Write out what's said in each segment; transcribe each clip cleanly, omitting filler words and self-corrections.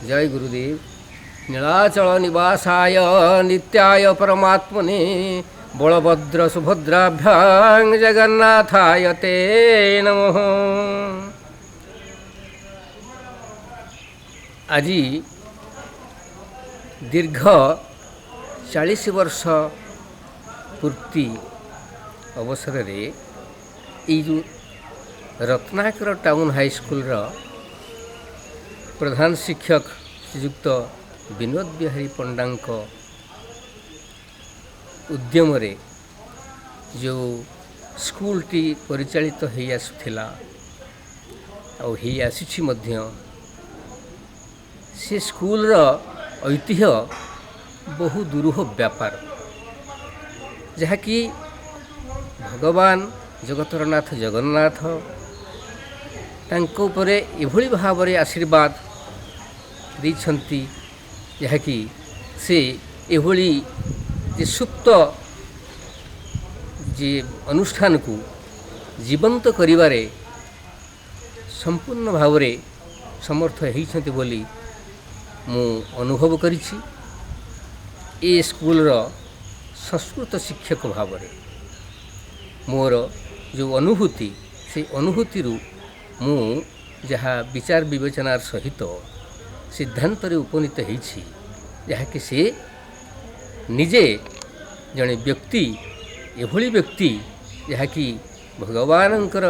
ଜୟ ଗୁରୁଦେବ। ନୀଳାଚଳ ନିବାସାୟ ନିତ୍ୟାୟ ପରମାତ୍ମନେ ବଳଭଦ୍ର ସୁଭଦ୍ରାଭ୍ୟାଂ ଜଗନ୍ନାଥାୟ ତେ ନମଃ। ଆଜି ଦୀର୍ଘ 40 ବର୍ଷ ପୂର୍ତ୍ତି ଅବସରରେ ଏଇ ଯେଉଁ ରତ୍ନାକର ଟାଉନ୍ ହାଇସ୍କୁଲର ପ୍ରଧାନ ଶିକ୍ଷକ ଶ୍ରୀଯୁକ୍ତ ବିନୋଦ ବିହାରୀ ପଣ୍ଡାଙ୍କ ଉଦ୍ୟମରେ ଯେଉଁ ସ୍କୁଲଟି ପରିଚାଳିତ ହେଇ ଆସୁଥିଲା ଆଉ ହେଇ ଆସିଛି ମଧ୍ୟ, ସେ ସ୍କୁଲର ଐତିହ୍ୟ ବହୁ ଦୁରୂହ ବ୍ୟାପାର, ଯାହାକି ଭଗବାନ ଜଗତର ନାଥ ଜଗନ୍ନାଥ ତାଙ୍କ ଉପରେ ଏଭଳି ଭାବରେ ଆଶୀର୍ବାଦ ଦେଇଛନ୍ତି, ଯାହାକି ସେ ଏଭଳି ଯେ ସୁପ୍ତ ଯେ ଅନୁଷ୍ଠାନକୁ ଜୀବନ୍ତ କରିବାରେ ସମ୍ପୂର୍ଣ୍ଣ ଭାବରେ ସମର୍ଥ ହେଇଛନ୍ତି ବୋଲି ମୁଁ ଅନୁଭବ କରିଛି। ଏ ସ୍କୁଲର ସଂସ୍କୃତ ଶିକ୍ଷକ ଭାବରେ ମୋର ଯେଉଁ ଅନୁଭୂତି, ସେଇ ଅନୁଭୂତିରୁ ମୁଁ ଯାହା ବିଚାର ବିବେଚନାର ସହିତ ସିଦ୍ଧାନ୍ତରେ ଉପନୀତ ହେଇଛି, ଯାହାକି ସେ ନିଜେ ଜଣେ ବ୍ୟକ୍ତି, ଏଭଳି ବ୍ୟକ୍ତି ଯାହାକି ଭଗବାନଙ୍କର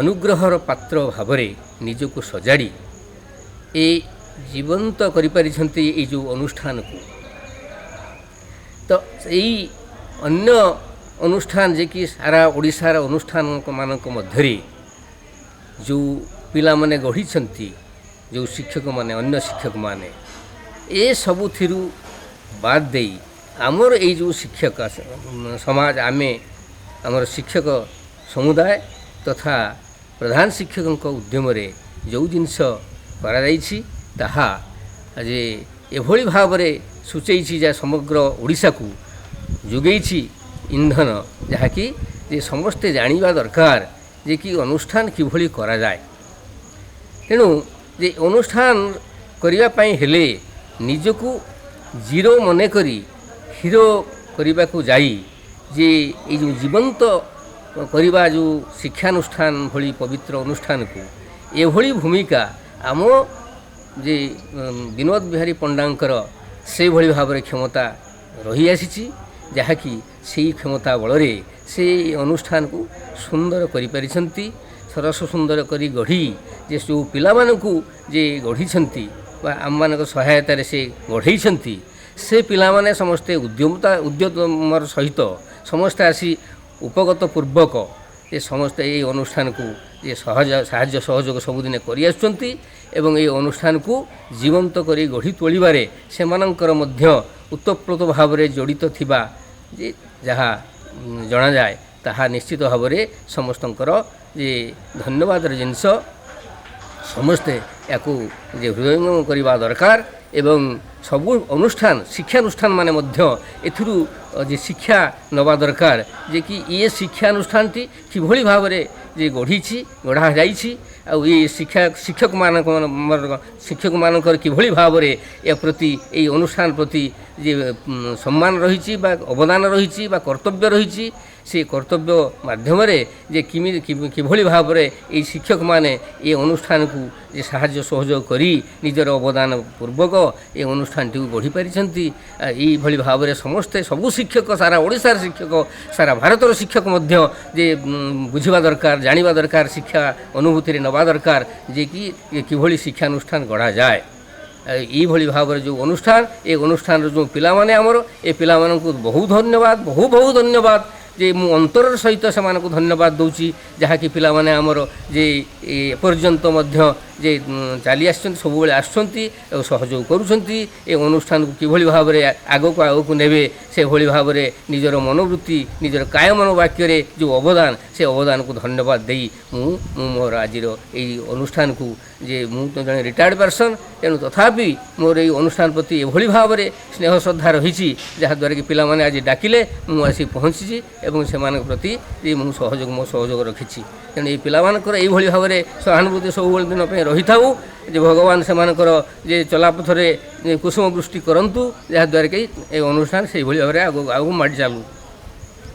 ଅନୁଗ୍ରହର ପାତ୍ର ଭାବରେ ନିଜକୁ ସଜାଡ଼ି ଏ ଜୀବନ୍ତ କରିପାରିଛନ୍ତି ଏଇ ଯେଉଁ ଅନୁଷ୍ଠାନକୁ। ତ ଏଇ ଅନ୍ୟ ଅନୁଷ୍ଠାନ ଯେ କି ସାରା ଓଡ଼ିଶାର ଅନୁଷ୍ଠାନମାନଙ୍କ ମଧ୍ୟରେ ଯେଉଁ ପିଲାମାନେ ଗଢ଼ିଛନ୍ତି, ଯେଉଁ ଶିକ୍ଷକମାନେ, ଅନ୍ୟ ଶିକ୍ଷକମାନେ, ଏସବୁଥିରୁ ବାଦ ଦେଇ ଆମର ଏଇ ଯେଉଁ ଶିକ୍ଷକ ସମାଜ, ଆମେ ଆମର ଶିକ୍ଷକ ସମୁଦାୟ ତଥା ପ୍ରଧାନ ଶିକ୍ଷକଙ୍କ ଉଦ୍ୟମରେ ଯେଉଁ ଜିନିଷ କରାଯାଇଛି, ତାହା ଯେ ଏଭଳି ଭାବରେ ସୂଚେଇଛି ଯେ ସମଗ୍ର ଓଡ଼ିଶାକୁ ଯୋଗେଇଛି ଇନ୍ଧନ, ଯାହାକି ଯେ ସମସ୍ତେ ଜାଣିବା ଦରକାର ଯେ କି ଅନୁଷ୍ଠାନ କିଭଳି କରାଯାଏ। ତେଣୁ ଯେ ଅନୁଷ୍ଠାନ କରିବା ପାଇଁ ହେଲେ ନିଜକୁ ଜିରୋ ମନେକରି ହିରୋ କରିବାକୁ ଯାଇ ଯେ ଏଇ ଯେଉଁ ଜୀବନ୍ତ କରିବା ଯେଉଁ ଶିକ୍ଷାନୁଷ୍ଠାନ ଭଳି ପବିତ୍ର ଅନୁଷ୍ଠାନକୁ, ଏଭଳି ଭୂମିକା ଆମ ଯେ ବିନୋଦ ବିହାରୀ ପଣ୍ଡାଙ୍କର ସେଇଭଳି ଭାବରେ କ୍ଷମତା ରହିଆସିଛି, ଯାହାକି ସେଇ କ୍ଷମତା ବଳରେ ସେ ଅନୁଷ୍ଠାନକୁ ସୁନ୍ଦର କରିପାରିଛନ୍ତି। ସରସ ସୁନ୍ଦର କରି ଗଢ଼ି ଯେ ଯେଉଁ ପିଲାମାନଙ୍କୁ ଯେ ଗଢ଼ିଛନ୍ତି ବା ଆମମାନଙ୍କ ସହାୟତାରେ ସେ ଗଢ଼େଇଛନ୍ତି, ସେ ପିଲାମାନେ ସମସ୍ତେ ଉଦ୍ୟମତା ଉଦ୍ୟମର ସହିତ ସମସ୍ତେ ଆସି ଉପଗତ ପୂର୍ବକ ଯେ ସମସ୍ତେ ଏଇ ଅନୁଷ୍ଠାନକୁ ଯେ ସହଜ ସାହାଯ୍ୟ ସହଯୋଗ ସବୁଦିନେ କରିଆସୁଛନ୍ତି ଏବଂ ଏଇ ଅନୁଷ୍ଠାନକୁ ଜୀବନ୍ତ କରି ଗଢ଼ି ତୋଳିବାରେ ସେମାନଙ୍କର ମଧ୍ୟ ଓତପ୍ରୋତ ଭାବରେ ଜଡ଼ିତ ଥିବା ଯେ ଯାହା ଜଣାଯାଏ, ତାହା ନିଶ୍ଚିତ ଭାବରେ ସମସ୍ତଙ୍କର ଯେ ଧନ୍ୟବାଦର ଜିନିଷ। ସମସ୍ତେ ୟାକୁ ଯେ ହୃଦୟଙ୍ଗମ କରିବା ଦରକାର ଏବଂ ସବୁ ଅନୁଷ୍ଠାନ ଶିକ୍ଷାନୁଷ୍ଠାନ ମାନେ ମଧ୍ୟ ଏଥିରୁ ଯେ ଶିକ୍ଷା ନେବା ଦରକାର ଯେ କି ଇଏ ଶିକ୍ଷାନୁଷ୍ଠାନଟି କିଭଳି ଭାବରେ ଯେ ଗଢ଼ିଛି, ଗଢ଼ାଯାଇଛି, ଆଉ ଏ ଶିକ୍ଷା ଶିକ୍ଷକମାନଙ୍କ ଶିକ୍ଷକମାନଙ୍କର କିଭଳି ଭାବରେ ଏ ପ୍ରତି, ଏଇ ଅନୁଷ୍ଠାନ ପ୍ରତି ଯେ ସମ୍ମାନ ରହିଛି ବା ଅବଦାନ ରହିଛି ବା କର୍ତ୍ତବ୍ୟ ରହିଛି, ସେ କର୍ତ୍ତବ୍ୟ ମାଧ୍ୟମରେ ଯେ କିଭଳି ଭାବରେ ଏଇ ଶିକ୍ଷକମାନେ ଏ ଅନୁଷ୍ଠାନକୁ ଯେ ସାହାଯ୍ୟ ସହଯୋଗ କରି ନିଜର ଅବଦାନ ପୂର୍ବକ ଏ ଅନୁଷ୍ଠାନଟିକୁ ଗଢ଼ି ପାରିଛନ୍ତି। ଏଇଭଳି ଭାବରେ ସମସ୍ତେ, ସବୁ ଶିକ୍ଷକ, ସାରା ଓଡ଼ିଶାର ଶିକ୍ଷକ, ସାରା ଭାରତର ଶିକ୍ଷକ ମଧ୍ୟ ଯେ ବୁଝିବା ଦରକାର, ଜାଣିବା ଦରକାର, ଶିକ୍ଷା ଅନୁଭୂତିରେ ନେବା ଦରକାର ଯେ କି କିଭଳି ଶିକ୍ଷାନୁଷ୍ଠାନ ଗଢ଼ାଯାଏ। ଏଇଭଳି ଭାବରେ ଯେଉଁ ଅନୁଷ୍ଠାନ, ଏ ଅନୁଷ୍ଠାନର ଯେଉଁ ପିଲାମାନେ ଆମର, ଏ ପିଲାମାନଙ୍କୁ ବହୁ ଧନ୍ୟବାଦ, ବହୁ ବହୁ ଧନ୍ୟବାଦ ଯେ ମୁଁ ଅନ୍ତରର ସହିତ ସେମାନଙ୍କୁ ଧନ୍ୟବାଦ ଦେଉଛି, ଯାହାକି ପିଲାମାନେ ଆମର ଯେ ଏପର୍ଯ୍ୟନ୍ତ ମଧ୍ୟ ଯେ ଚାଲି ଆସିଛନ୍ତି, ସବୁବେଳେ ଆସୁଛନ୍ତି ଆଉ ସହଯୋଗ କରୁଛନ୍ତି। ଏ ଅନୁଷ୍ଠାନକୁ କିଭଳି ଭାବରେ ଆଗକୁ ଆଗକୁ ନେବେ, ସେଭଳି ଭାବରେ ନିଜର ମନୋବୃତ୍ତି, ନିଜର କାୟ ମନୋବାକ୍ୟରେ ଯେଉଁ ଅବଦାନ, ସେ ଅବଦାନକୁ ଧନ୍ୟବାଦ ଦେଇ ମୁଁ ମୋର ଆଜିର ଏଇ ଅନୁଷ୍ଠାନକୁ ଯେ ମୁଁ ତ ଜଣେ ରିଟାୟାର୍ଡ଼ ପର୍ସନ୍, ତେଣୁ ତଥାପି ମୋର ଏଇ ଅନୁଷ୍ଠାନ ପ୍ରତି ଏଭଳି ଭାବରେ ସ୍ନେହ ଶ୍ରଦ୍ଧା ରହିଛି, ଯାହାଦ୍ୱାରା କି ପିଲାମାନେ ଆଜି ଡାକିଲେ ମୁଁ ଆସି ପହଞ୍ଚିଛି ଏବଂ ସେମାନଙ୍କ ପ୍ରତି ଯେ ମୁଁ ସହଯୋଗ, ମୋ ସହଯୋଗ ରଖିଛି। ତେଣୁ ଏଇ ପିଲାମାନଙ୍କର ଏଇଭଳି ଭାବରେ ସହାନୁଭୂତି ସବୁବେଳେ ଦିନ ପାଇଁ ରହିଥାଉ ଯେ ଭଗବାନ ସେମାନଙ୍କର ଯେ ଚଲାପଥରେ କୁସୁମ ବୃଷ୍ଟି କରନ୍ତୁ, ଯାହାଦ୍ୱାରା କି ଏ ଅନୁଷ୍ଠାନ ସେଇଭଳି ଭାବରେ ଆଗକୁ ଆଗକୁ ମାଡ଼ି ଚାଲୁ।